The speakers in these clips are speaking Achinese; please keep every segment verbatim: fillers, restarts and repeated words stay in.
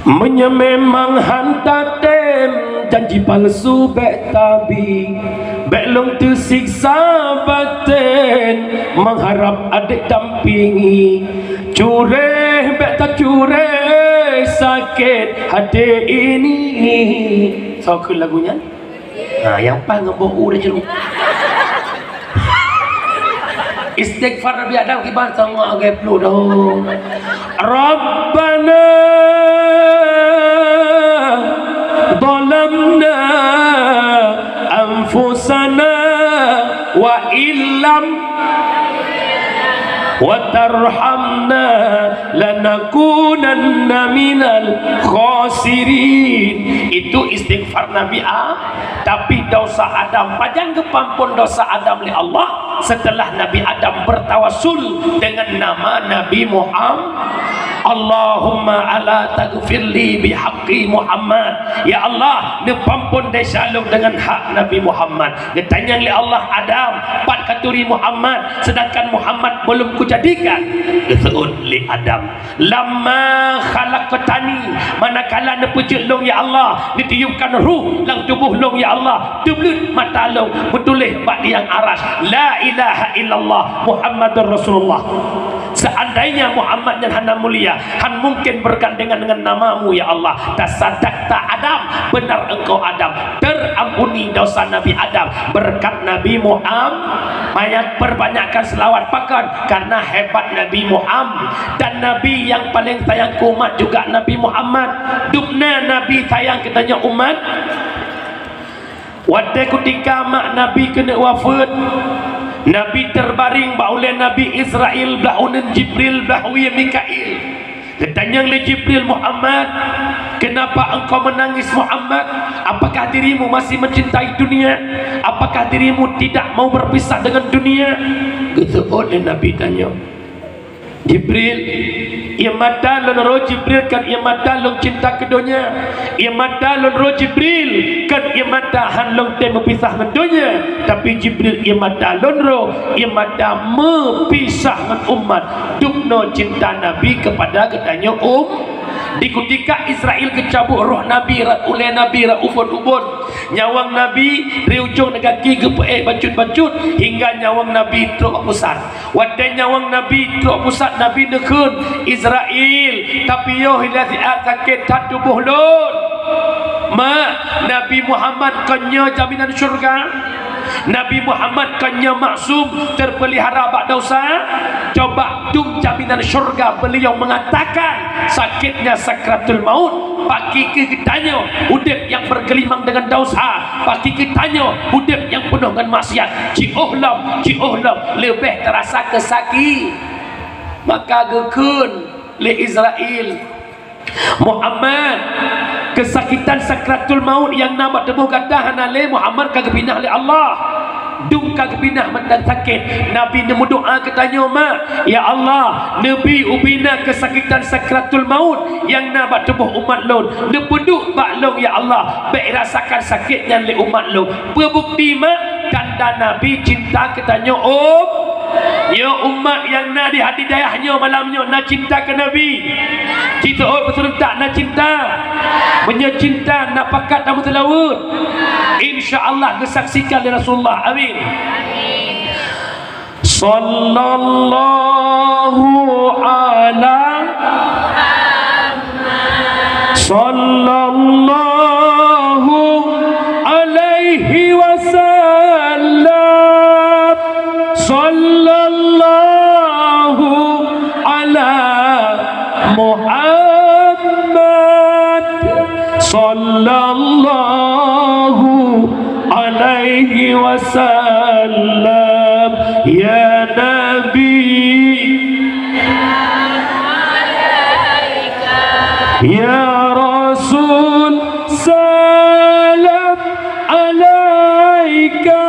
Meunyoe memang han tatem, janji palsu bék tabi, bék lôn teusiksa baten, meuharab adék dampingi. Curéh bék tacuréh, sakét haté ini. Soe kheun lagu nyan? Ha, nyang paih ngon boh u di jroh. Istighfar Nabi Adam kiban sama agak puluh dong. Rabbana zalamna anfusana wa illam wa tarhamna lanakunanna minal khasirin. Itu istighfar Nabi A-, tapi dosa Adam, pajan geupeuampon dosa Adam lé Allah setelah Nabi Adam bertawassul dengan nama Nabi Muhammad. Allahumma ala taghfirli bihaqqi Muhammad. Ya Allah, neupeuampon desya lôn dengan hak Nabi Muhammad. Geutanyong lé Allah, Adam, pat katuri Muhammad, sedangkan Muhammad belum kujadikan? Geuseuôt lé Adam, lamma khalaqtani, manakala neupeujeuet lôn ya Allah, neutiupkan ruh lam tuboh lôn ya Allah, teubleuet mata lôn, meutuléh bak liang aras, la ilaha illallah Muhammadur Rasulullah. Seandainya Muhammad nyan hana mulia, han mungkin bergandengan dengan namamu ya Allah. Tasadakta Adam, benar engkau Adam. Terampuni dosa Nabi Adam berkat Nabi Muhammad. Banyak perbanyakkan selawat, pakon? Karena hebat Nabi Muhammad. Dan Nabi yang paling sayang ke umat juga Nabi Muhammad. Dubna Nabi sayang keu tanyoe umat. Watée kutika mak Nabi keuneuk wafeuet, Nabi teubaring bak ulée Nabi Israel, blah uneuen Jibril, blah wie Mikail. Geutanyong lé Jibril, "Muhammad, kenapa engkau menangis, Muhammad? Apakah dirimu masih mencintai dunia? Apakah dirimu tidak mau berpisah dengan dunia?" Geuseuôt lé Nabi tanyoe, "Jibril, ié mata lôn roh Jibril kon ié mata lôn cinta keu donya. Ié mata lôn roh Jibril kon ié mata han lôn tem meupisah ngon donya. Tapi Jibril, ié mata lôn roh, ié mata meupisah ngon umat." Dubnoe cinta Nabi kepada geutanyoe um. Di kutika Israel geucabut roh Nabi rot ulée Nabi rot ubon-ubon. Nyawöng Nabi di ujong gaki geupeuék bacut-bacut hingga nyawöng Nabi trok bak pusat. Watée nyawöng Nabi trok pusat, Nabi neukheun, "Israel, tapiôh ilée siat sakét that tuboh lôn." Mak, Nabi Muhammad kon nyoe jaminan syurga? Nabi Muhammad kon nyoe maksum, terpelihara bak dosa? Coba dum jaminan syurga beliau mengatakan sakitnya sakratul maut, pakri keu geutanyoe udeb nyang bergelimang dengan dosa, pakri geutanyoe udeb nyang peunoh ngon maksiat. Jiôh lom, jiôh lom, leubeh terasa keusaki. Maka geukheun lé Israel, "Muhammad, keusakitan sakratul maut nyang na bak tuboh gata hana lé, Muhammad ka geupinah lé Allah." Dum ka geupinah mantong sakét, Nabi neumeudoá keu tanyoe, "Mak, ya Allah, neubi ubina keusakitan sakratul maut nyang na bak tuboh umat lôn, neupeuduek bak lôn, ya Allah, bék irasakan sakét nyan lé umat lôn." Peubukti, Mak, tanda Nabi cinta keu tanyoe, um. Nyoe umat nyang na di hati dayah nyoe malam nyoe na cinta keu Nabi? Siteuôt beuseureuntak na cinta? Meunyoe cinta, na pakat tameuseulaweuet? Insya Allah geusaksikan lé Rasulullah. Amin. Sallallahu ala, sallallahu alaihi wasallam. Sallallahu ala Muhammad. Sallallahu alaihi wasallam. Ya Nabi, ya Rasul, salam alaika.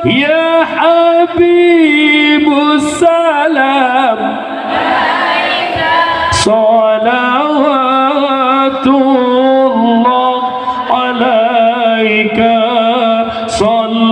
Ya Habibus salam, salawatullah alaika. Sallallahu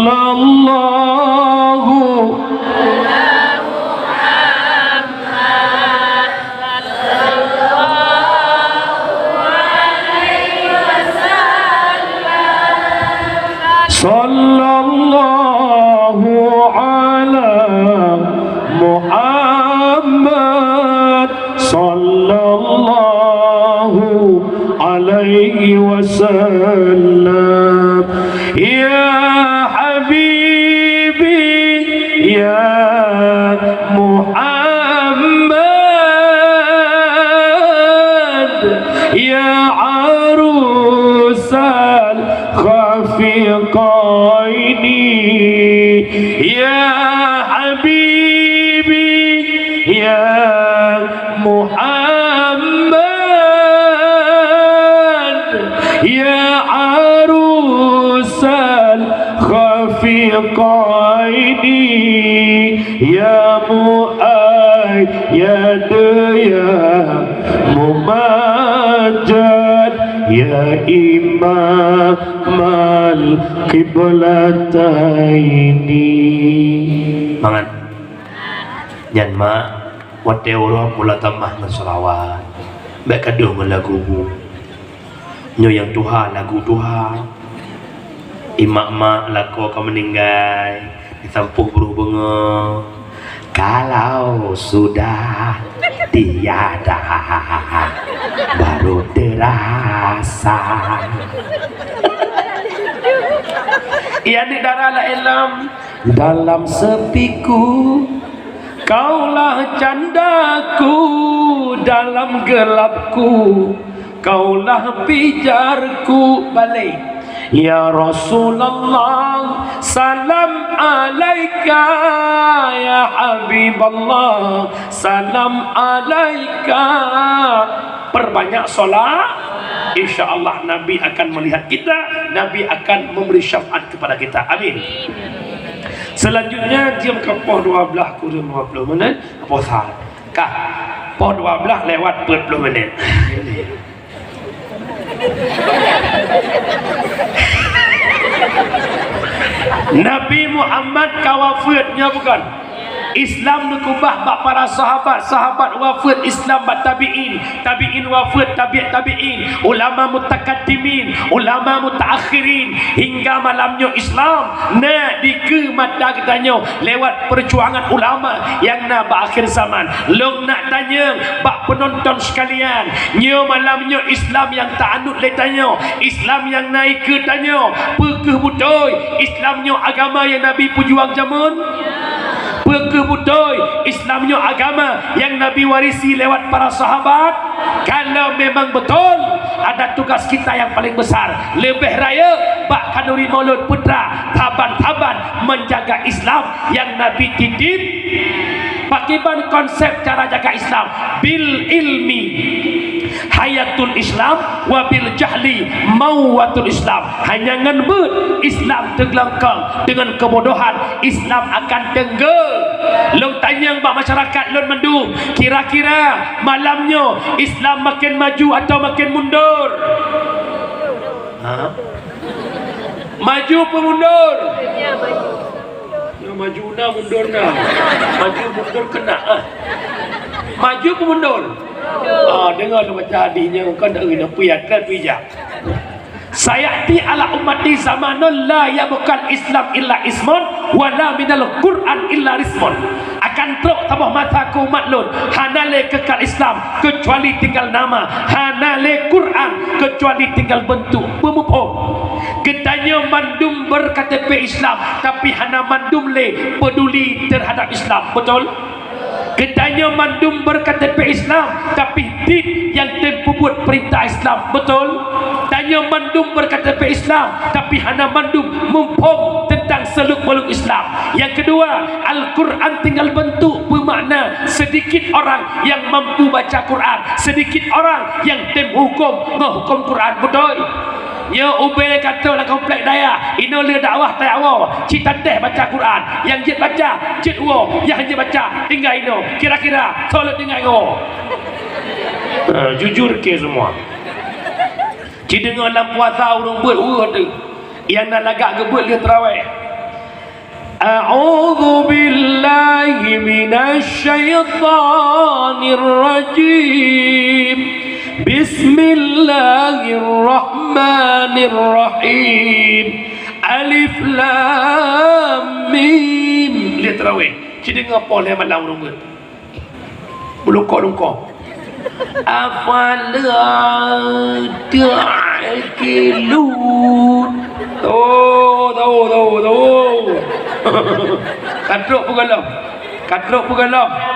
وسلم. يا حبيبي يا محمد، يا عروس الخفقين، يا حبيبي يا محمد، يا عروس الخفقين، يا مؤيد يا ممجد، يا إمام القبلتين. Mangat. Nyan mak, watèe uroe mula tamah ngon shalawat, bèk gadôh ngon lagu bu. Nyoe nyang tuha lagu tuha. Imak-mak lakoe ka meuninggai, disampôh brôh beungoh. Kalau sudah tiada, baru terasa. Iya, aneuk dara laén lom. Dalam sepiku, kaulah candaku, dalam gelapku, kaulah pijarku. Balik. Ya Rasulullah, salam alaika, ya Habiballah, salam alaika. Perbanyak solat, insya Allah Nabi akan melihat kita, Nabi akan memberi syafaat kepada kita. Amin. Selanjutnya, jam ka poh dua belas kurang dua puluh menit, poh sa-, kah, poh dua belas lewat empat puluh menit. Nabi Muhammad ka wafeuet, nyo bukon? Islam neukeubah bak para sahabat, sahabat wafeuet, Islam bak tabi'in, tabi'in wafeuet, tabi' tabi'in, ulama mutakaddimin, ulama mutaakhirin, hingga malam nyoe Islam na dikeue mata geutanyoe lewat perjuangan ulama nyang na bak akhir zaman. Lôn nak tanyong bak penonton sekalian, nyoe malam nyoe Islam nyang taanut lé tanyoe, Islam nyang na dikeue tanyoe, peu kheueh beutôi Islam nyoe agama nyang Nabi peujuang jameun? Peu kheueh beutôi Islam nyoe agama nyang Nabi warisi lewat para sahabat? Kalau memang betul, ada tugas kita yang paling besar, leubeh rayeuk bak khanuri Maulud Putra, saban-saban menjaga Islam nyang Nabi titip. Pakiban konsep cara jaga Islam? Bil ilmi hayatul Islam, wa bil jahli mauwatul Islam. Hanya ngon beuet Islam teuglengkong, dengan kebodohan Islam akan teunggong. Lôn tanyong bak masyarakat lôn mandum, kira-kira malam nyoe Islam makin maju atau makin mundur? Ha? Maju peu mundur? Ya, maju na, mundur na. Maju mundur kena, ah. Maju peu mundur? Ah, dengar tu baca hadis nyoe, kan dak kena puyat, kan puyat. Sayati ala ummati zamanun la yabqal Islam illa ismun, wa la minal Qur'an illa rismun. Akan trok saboh masa keu umat lôn, hana lé kekal Islam keucuali tinggal nama, hana lé Qur'an keucuali tinggal beuntuk. Peumuphom. Geutanyoe mandum ber-K T P Islam, tapi hana mandum lé peduli terhadap Islam. Beutôi? Geutanyoe mandum ber-K T P Islam, tapi dit nyang tem peubuet peurintah Islam. Beutôi? Tanyoe mandum ber-K T P Islam, tapi hana mandum muphom teuntang seuluk-beuluk Islam. Nyang keudua, Al-Qur'an tinggal beuntuk, beumakna sedikit orang nyang mampu baca Qur'an, sedikit orang nyang tem huköm ngon huköm Qur'an. Beutôi? Nyoe ubé ka trok lam komplek dayah, inoe le dakwah tajak woe, cit tatéh baca Quran, nyang jeuet baca, jeuet woe, nyang hana jeuet baca, tinggai inoe. Kira-kira soe lôn tinggai ngon woe? Eh, jujur ke semua. Ci deungoe lam puasa ureuëng beuet ureuëng teuh, nyang na lagak geubeuet lheueh tarawih. A'udzu billahi minasy syaithanir rajim. Bismillahirrahmanirrahim. Alif lam mim. Lheueh tarawih, ci deungoe poh lhée malam ureuëng beuet. Beulungkok-lungkok. Afala ta- Kilut. Tuh, tuh, tuh, tuh. Ka trok peugohlom. Ka trok peugohlom.